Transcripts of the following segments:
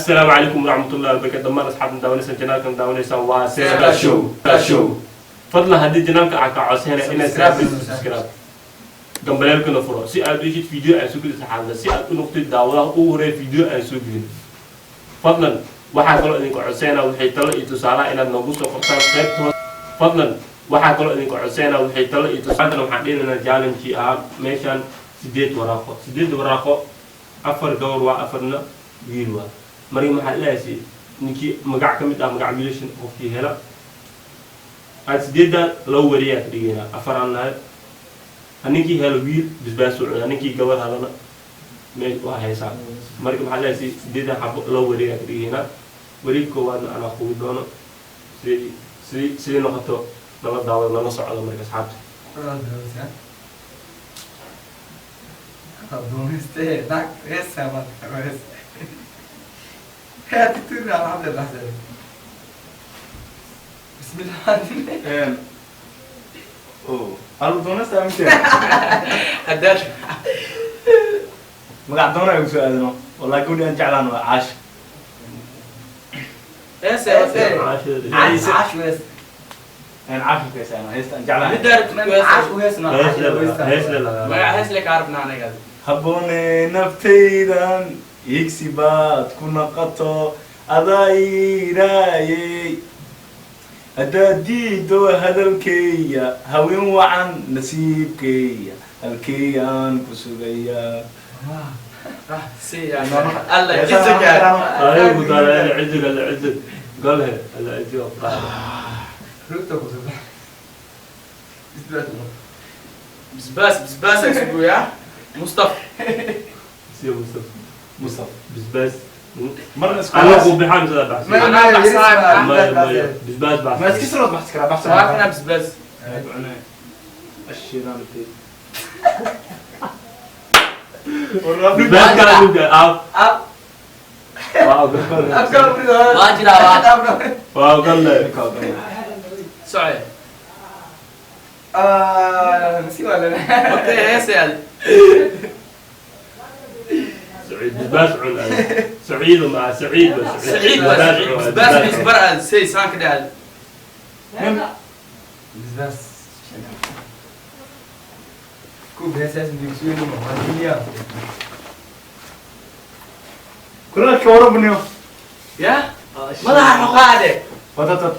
Assalaamu calaykum waraxmatullahi wabarakatu. Dhammaan asxaabtan daawanaysan channelkan daawanaysaan waa Seba Show Show. Fadlan haddii channelka aan ka codsanay inaad subscribe, gambaleelkana furo si aad u heshid video aan soo gelin saxaabada, si aad u noqotid daawadaha ugu horeeya video aan soo gelin. Fadlan waxaa kaloo idinka codsanaa waxay talo iyo tusaalaha inaad noogu soo qortaan qaybta hoose. Fadlan waxaa kaloo idinka codsanaa waxay talo iyo tusaalahan. Waxaan dhihinaynaa challenge ahaa meeshaan 8 waraaqo, 8 waraaqo, afar gabar waa, afarna wiil waa. Marka maxaa leeyahay, ninkii magac ka mid ah magac wiilashan qofkii hela aan sideedan laba wariyaa ka dhigaynaa, afar aan nahay. Ninkii helo wiil bisbaas u cunaa, ninkii gabar helana mee waa haysaa. Marka maxaa leeyahay, sideedan xabo laba wareegaa ka dhigaynaa. Wareeg koowaadna anaa qubi doono. Sidii noqoto nala daawado, nala socdo. Marka asxaabta بسم الله. Alu doonasta mite. Haddaad Magac doona igu soo aadano. Wallahi gabadhi aan jeclaan waa Caash. Hees. Caashada. Caash wees. Aan Caash ku heesaan, heesta aan jeclaan. Caash wees. Heesle. Magaca hees le ka arabna anaga. Habboone naftaydan igsi baad ku naqato, adaa iiraayey. Haddaad diido hadalkayga, haween wacan nasiibkayga halkey aan ku sugayaa. Si alla ciziga. Adigu daala ciziga, alla cizig galhe, alla ciziga qaada. Rugta ku soo bisbaas, bisbaas ay suguyaa Mustafa. Siya Mustafa. Mustafa. Bisbaas. Marna isku أنا أقول بحال مثلا بحسن. أنا بحسن. ما بسباس بحسن. ما iska soo baxsi karaa baxsan. Sawaakana bisbaas. الشيطان الدين. Bisbaas kala duga af. Waa Waa jiraa waa. Waa galle. Socde. Okay, hees yaal. سعيد bisbaas cun سعيد مع سعيد بس. Saciid waa bisbaas, bisbar aad say saan ka dhaal. Bisbaas. Kub heesaas migsuweni ma كلنا كوربنيو. Ya madaxa xoqaade. وتتت.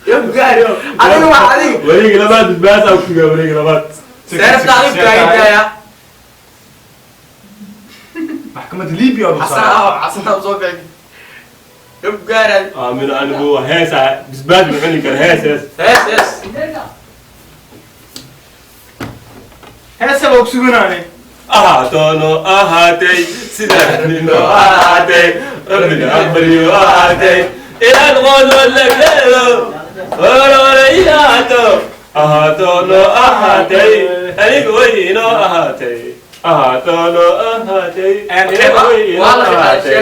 Yo gaari adiga waa adiga. Wareeg labaad bisbaas aan ku sugaa wareeg labaad. Seerta adiga taagaya. محكمة ليبيا أبو Xasan صالح. ah, Xasan ah soo bixi. Yo gaari. آمين. أنا هو hees bisbaas ma cuni kara hees hees. Hees hees. هسه بوكسونا. Ahaatoono ahaatay sidaa nino ahaatay rabbina aqbaliyo ahaatay ilaan qodo lagleedo ororayaato ahaatoono ahaatay aniga way inoo ahaatay ahaatoono ahaatay aniga way inoo ahaatay.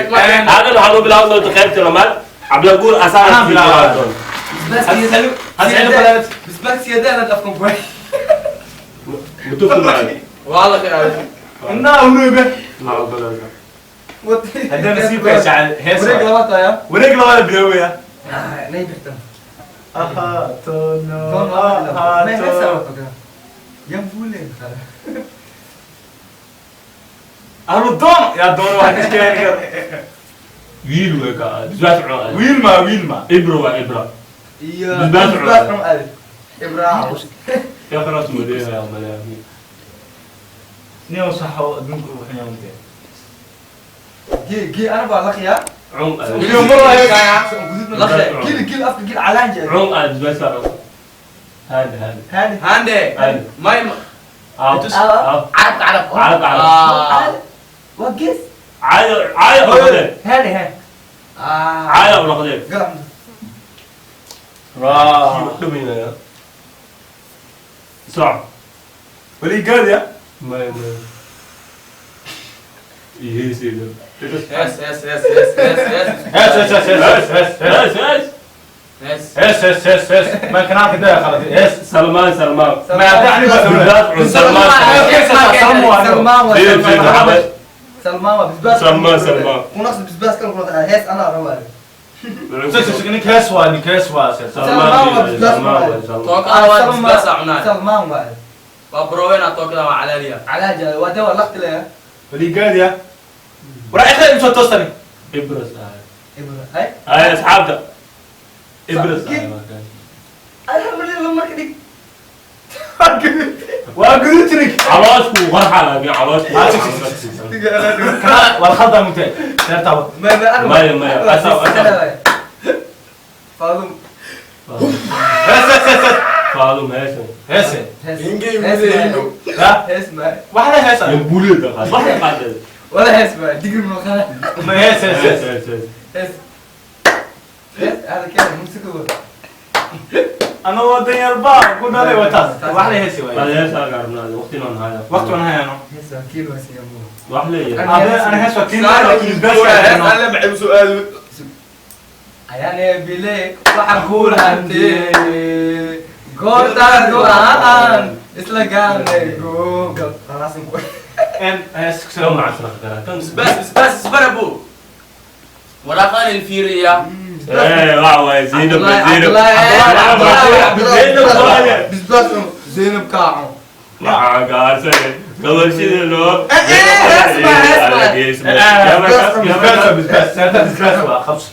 Hadan waxaan u bilaaban doonta qaybta labaad Cabdilguur asaana. Anaa bilaabaa. Bisbaas yadaanad afkan ku Mutuftu macay. Waa la qiraay. إنه نوبة. Ma ogolaysa. هذا نسيب يا سعد. Wareeg هسه labaad ayaa وريك لو بلوية. Nay birtan. أها تونو. Ma heesa. أها. Yan fuule. أهل الدون يا دون واحد كان. Wiil way ka bisbaas cun. ويل ما ويل ما. Ibro waa ibra. Iyo Bisbaas. Bisbaas cun aad ibraa. Ya khalaas madeeya malaahi. نيو صح أدنكو وحنا Gee gee ana baa laqiyaa. Cun. اليوم مرة هيك. Gil gil afka gil calaan jeed. Cun aad bisbaas cun. هذا هذا. Haani. Hande. Hande. May. Af af. Carab carab. Carab, carab. Ah. Waa gees. عادي عادي noqdeen. Haani haan. Ah. Caadi u noqdeen. Galac. راه. Dhuminaya soc. ولي قال يا may may iheeseyda. Hees hees hees hees hees hees. هس هس هس هس هس. Hees hees. Hees. هس هس هس هس ما كان عارف ده خلاص هس. Salmaan Salmaan. ما يعني bisbaas cun Salmaan. Salmaan waa Fiir fiir maxamed. Salmaan waa bisbaas. Salmaan, Salmaan. Kunaqs bisbaas kan kunaqs hees anaa rabaa. Ninka hees waa, ninka hees waa. Salmaan waa bisbaas. Salmaan. Tookada waa bisbaas aa cunaay. Salmaan waa. Waa barooweynaa tookada waa calaaliya. Calaaja waa dawa laqti leh. Waligaadiya. Waraa ikhla imsoo toostani. Ibras ah. Ibra hay. Ay asxaabta. Ibras ah. Alhamdulillah marka dhig. Waa guduud. Caloosku qarxa laakiin caloosku. Kana waa khaldan mugtay. Seertaaba. Ma ma ana. Maya, maya. Asaw, asaw. Faadum. Hees, hees, hees, hees. Faadum heesan. Heese. Hees. Ingay Hees mudayno. Ha? Hees ma. Wax la heesa. Yambuuliyada qaad. Wax la qaaday. Wala hees ma. Digri ma qala. Ma hees, hees, Hees, hees. hees, hees. Hees. Hees hada keen musiko. Anoo wadan yar baa ku dhalay wataas. Wax la heesi Qaad waaye. hees aan garnaa waqti aan haya. Waqti waan hayaano. Hees waa kiil waa siyaamo. Wax leeyahay. Abe, ana hees waa kiin laakiin bisbaas Hees waa. alle maxay soo aado. Ayaane bile waxaan ku hantee goortaan go'aan isla gaarnay googal qalaasin ku En hees Kan macasna karaa. Kan Bisbaas bisbaas isbara buu. Waraaqaan ilfiiriya. Eh, waa waay Zainab, Zainab. Zainab waaye. Bisbaas Zainab kaaco. Waxaa gaarsan gabashida loo. Eh, eh, Bisbaas waa bisbaas. Seerta bisbaas waa qabsi.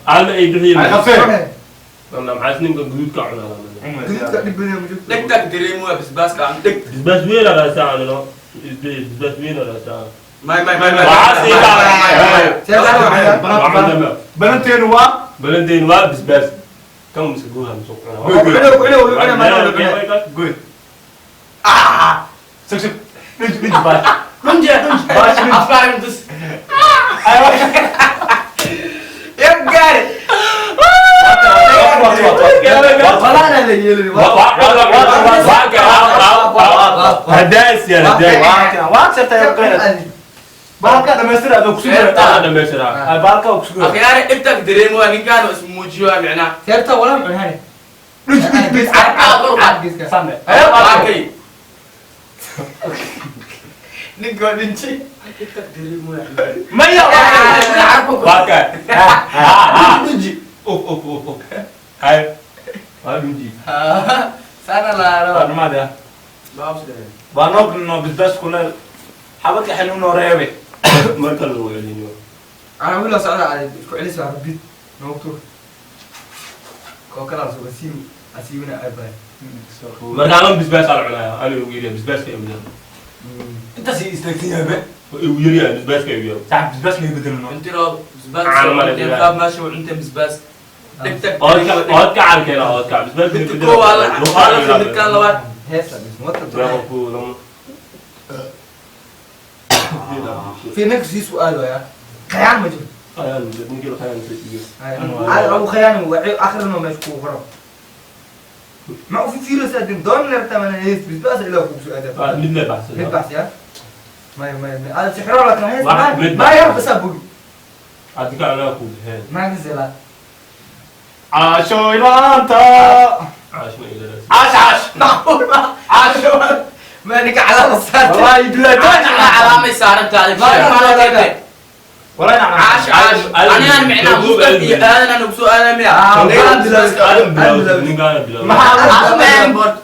Aan ay bixiyeen. Ay qabseen. Maxaa ninka guduudka cunaa? Gudubka dhib badan ma joogto. Dhegtag dareemuwa bisbaaska aan dheg. Bisbaas weyn aa saacan no. Bisbaas weyn aa saacan. May may may may. Waxaa sii baa. Balanteenu waa Balanteen waa bisbaas. Kan mise guuha mise cunaa. good. Ah! Sug sug. Dhij dhij baash. Runje. Baash dhij. Afkaarin dus. Ay waa. Ya gaari. Waqti waqti waqti. Walaana la yeelin. Hadaas ya hadaas. Waa seerta ya qeyrad. Baalka dhamaystir adoo ku sugaya. Taa dhamaystiraa. Ay baalka ku sugaya. Akhyaare dhegtag dareemuwa ninkaan ismuujiyo micnaa. Seerta wala muxuu Dhij dhij dhij. Carabka Sande. Waakay. Ninka waa dhinji. Dhegtag dareemuwa. Maya. Waa ka. Dhij. Of of of of. Hay. Waa dhunji. Sana la Waa dhamaad ya. Waa noog no bisbaas kuleel. Xabadka xanuun oo reebe. Marka lagu celinayo. Ana wiil socda ay isku celis waa bid noogto. Kookala soo wasiin asiibina ay bay. Marka aan bisbaas aan cunaya, anigu ugu yiri bisbaaska igu yiri. Intaas istaagsan yahay be. Igu yiri bisbaaska igu yiri. Sax bisbaas ma bedelno. Intiro bisbaas. Caano ma leh. Qaab maasha cunta bisbaas. Dhegtag. Oodka oodka calkeena oodka bisbaas. Midka koowaad la midkaan labaad. Heesa bis wata. Meeqa ku lama. في نفس سؤال يا خيال ما جبت. Khayaan ninkii khayaan fiiyo. هذا ابو خيال واخر ما مشكو غرب. ما في فيروس ادم دون لرتا من هيس بس بس الى فوق سؤال. Mid la baxsan. mid baxsiya ما ما هذا سحر لكن هيس واحد mid ما يعرف بس ابو Adiga anaa ku bixeen. ما نزل. Caasho ilaanta. Caash ma ila. Caash caash. معقول ما Caash. ما لك علامة صارت. Wallahi billahi. Caash calaamay saaran tahay. لا، لا، لا، لا. Wallahi nacam. Caash caash. Anigaan micnaa Mustaf iyo aadan aan ugu soo aadamaya. Ah, Adam bilaw ninkaan bilaw.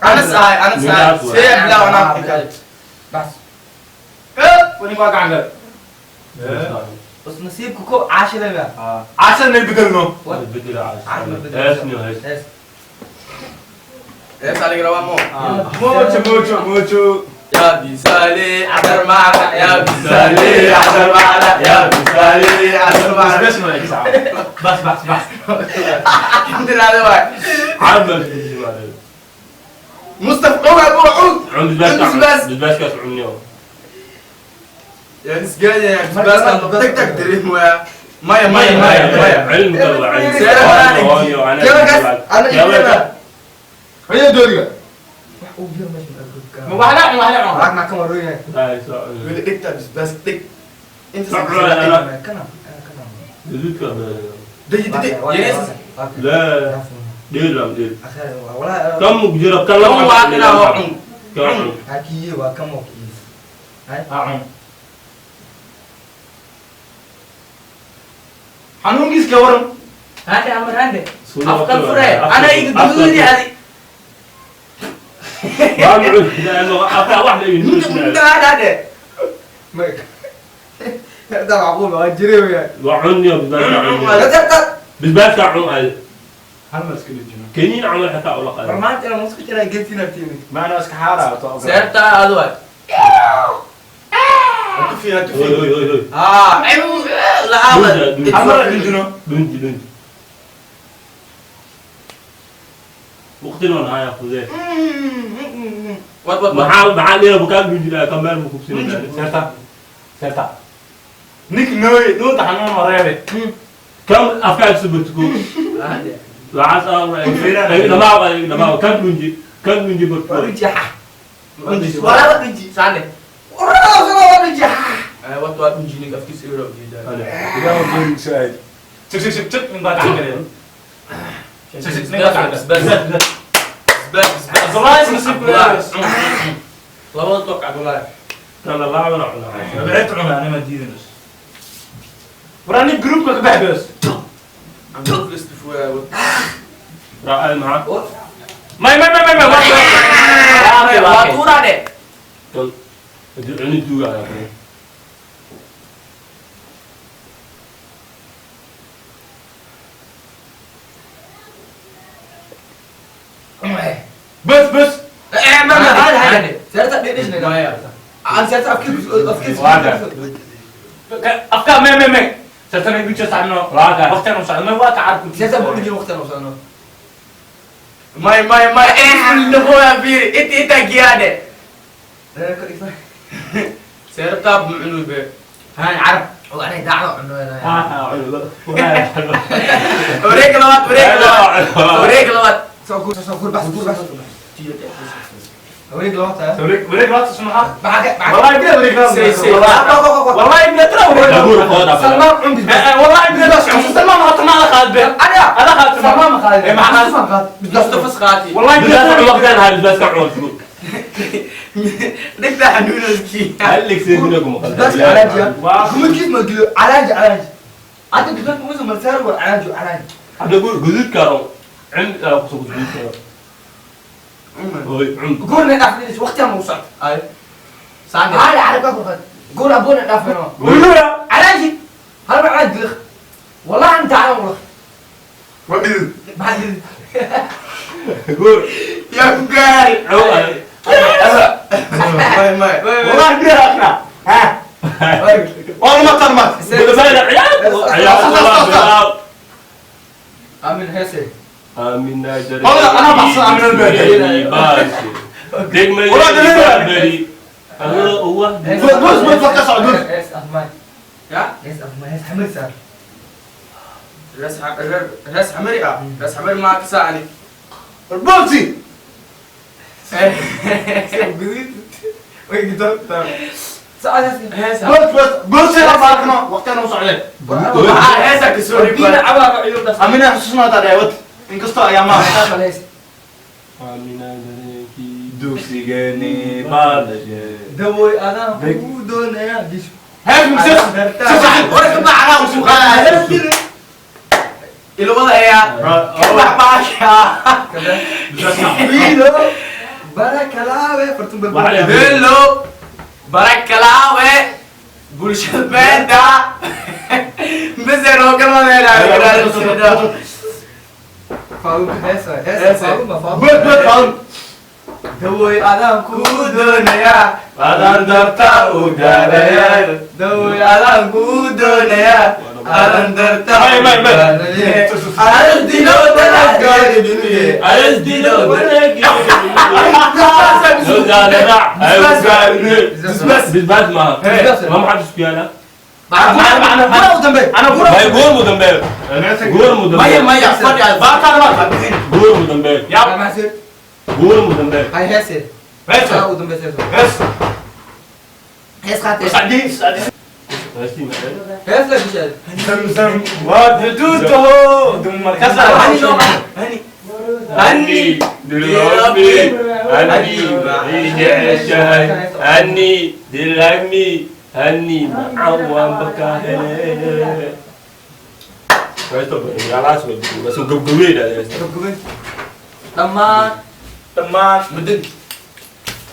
Anas ahay anas ahay. See bilaw anaa. بس Wani waa gacan gal. بس نصيبك كو عاش لما Caasha ma bedelno. Bedel caash. عاش ما بدل. Heesni hees. هيس Hees aliga rabaa mo. Mojo mojo mojo. Ya bisale adar maana ya bisale Sali cadar maana ya bisali cadar maana. Bisbaas ma isaca. Bas bas bas. Intiraade waay. Camal bisbaas. Mustaf ogaa buu cun. Cun bisbaas. Bisbaas. Bisbaaskaas cunniyo. Ya isgaaya bisbaas dhegtag dareemuwa. Maya maya maya maya. Cilmiga waa cilmi. أنا إجابة. Haya dooriga. Ma wax la wax la. Lacag ma kan waroyay. Weli dhegta bisbaas dheg. Inta Kana kana. Guduudka. Dayi dayi. لا دير لا دير. أخيرا والله. كم جرب كم Kan waa inaa oo cun. كم هاكي waa kan oo kiis. Ha cun. Xanuunkiis ka waran. Hande amar hande. Afkan fure. Ana iga duudi adi. Waa mucud لأنه afka wax la yidhi. Hande. هذا معقول waa jiray weeyaan. Waa cunniyo bisbaaska cunniyo. Bisbaaska cun ay. Hal mar iska dhijino. Kaniin camal xataa ula qaado. War maanta inaan isku jiraa geedtiin artiini. Maana iska xaaraa to. Seerta adu waay. Tufi tufi. Oy oy oy oy. Ah, lahaaba. Hal mar dhijino. Dunji dunji. Waqtina waan hayaa khudee. Wad wad. Maxaa leeyahay bukaan dunjinaa kan meel ma kubsinaysaa. Seerta. Seerta. Nik nooy dhuunta xanuun wareebe. Kam afkaa subatku. Hande. Waxaas aan dhamaa dhamaa kan dunji kan dunji barto. Walaaba dhunji. Sande. Walaaba dhunji. Wad wad dhunji afkiisa euro jeedaa. Ilaahu goori soo aadi. Sug sug sug sug nin baa gacan galaya. Sug sug nin baa gacan galaya. Bisbaas bisbaas. Abdullahi nasiib ku leeyahay. Labada took Cabdullaahi. Kan la laabana cunaa. Bixinta cunaa anima diidanayso. War ani groupka ka bax bes. Candhuuf istifuyaa. Raacay maxaa? May may may may may. Waa tuuraa dhe. Kan cuni duuga ayaa kale. Bes bes. Seerta dhidhisna. Aan seerta afkiis afkiis. Afka me me me. Seerta ma gujo saxno. Waqtigan u socdo waa ka carku. Seerta buu dhijin waqtigan u socdo. May may may. Isku fiiri. Inta inta giyaade. Seerta mucunu be. Haan carab. Oo anay daacdo cuno. Ha ha cuno. Wareeg labaad wareeg labaad. Wareeg labaad. Soo kuur soo kuur bax kuur bax. Wareeg labaad. Wareeg wareeg labaad soo Maxaa maxaa. والله بلا وريك والله بلا ترى سلمان عندي والله بلا سلمان ما ما خالد به انا انا خالد سلمان ما خالد ما خالد مصطفى سقاطي والله بلا وقتان هاي بس كعون dhigta xanuunadkii هل لك سيدنا بس علاج كم كيف ما قالوا علاج علاج عاد كنت موزم مرسال وعلاج علاج هذا يقول جديد كارو عند خصوص جديد كارو قولنا نعرف وقتها ما وصلت ay sande على على باكو قول ابونا نعرف قولوا علاجي هل علاج لخ والله انت على والله بعد قول يا قاري May may. والله بلا احنا ها والله ما ترمت عيال امين هسه آمين والله أنا بحصل آمين البدري. والله دليل. هو بص بص فكر صعود اس افماي يا اس افماي هس حمل سار راس راس حمري راس حمري ما كساني. البوتي ساعة بص بص بص يا باركنا وقتنا وصل عليه heesa kasoo بينا عبارة عيون بس أمينة حسنا ترى وقت إنكستو يا ما دوسيجاني بالجي دوي انا ودون ديش هاي مسس warka macna usuu qaadaya ilwada ayaa wax baasha بيلو بركة لا فرتم بالبركة Bello barakalaawe bulshada beenta bese roogalmadeena فاروق هسه هسه فاروق ما فاروق بس بس فاروق دوي انا ku doonayaa أنا درتا وداريا dawey adaan kuu doonayaa adan darta May may may. adan dilo أسدلو بس بس ما ما ما حد سكيانا أنا ما يقول مدمبر قول مدمبر maya maya fadhi قول مدمبر يا قول مدمبر هاي هسه بس بس بس هس خاطر بس عدي عدي هس لا بيشال زمزم ودودته دم مركزها هني دلوقتي هني عيش هني دلامي هني معوام بكاهل Heesta yaalaas waa soo gabgabeynaa heesta. Gabgabay. Dhammaan. Dhammaan. Muddo.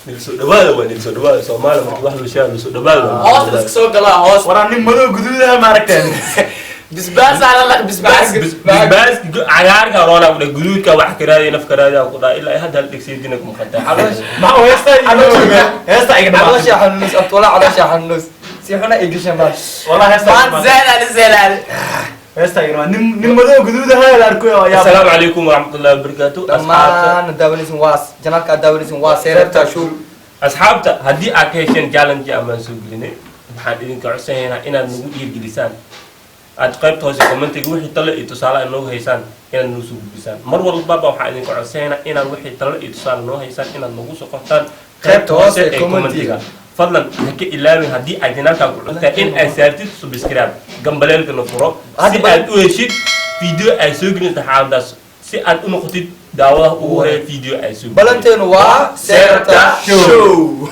Nilsoo dhawaada waa nilsoo dhawaada Soomaali marka wax loo sheego nilsoo dhawaada waa. Hoos iska soo galaa hoos. Waraa nin madow guduudaha ma aragteen? Bisbaas ala laq bisbaas. Bisbaas cagaarka roona ku guduudka wax ka raadiya naf ka raadiya ku dhaa ilaa hadda hal dhegsiidina kuma khataa. Ma heesta heesta iga dhamaatay. Caloosha xanuunis abtola, caloosha xanuunis. Si xuna ay gashay maal. Wallahi heesta iga Maan dhamaatay. zeelal zeelal. Heesta iga dhamaatay. Nin madow guduudaha la arko ayaa. Assalaamu calaykum waraxmatullaahi wabarakaatu. Asxaabta, Dhammaan daawanaysan waa janaalka aad daawanaysan waa Seerabta Show. Asxaabta, haddii aad ka hesheen challenge amaan soo gelinay, waxaan idinka codsanaynaa inaad nagu dhiirgelisaan, aad qaybta hoose commentiga wixii talo iyo tusaale aad noogu haysaan inaad nagu soo gudbisaan. Mar walbaba waxaan idinka codsanaynaa inaad wixii talo iyo tusaale noo haysaan inaad nagu soo qortaan qaybta hoose ee commentiga. Fadlan ha ka ilaawin haddii aad janaalkaa ku cusubtahay in aad saartid subscribe, gambaleelkana furo si aad u heshid video ay soo gelinta xaaladaas, si aad u noqotid daawadaha ugu horeeya video ay soo gelin. Balanteenu waa Seerabta Show.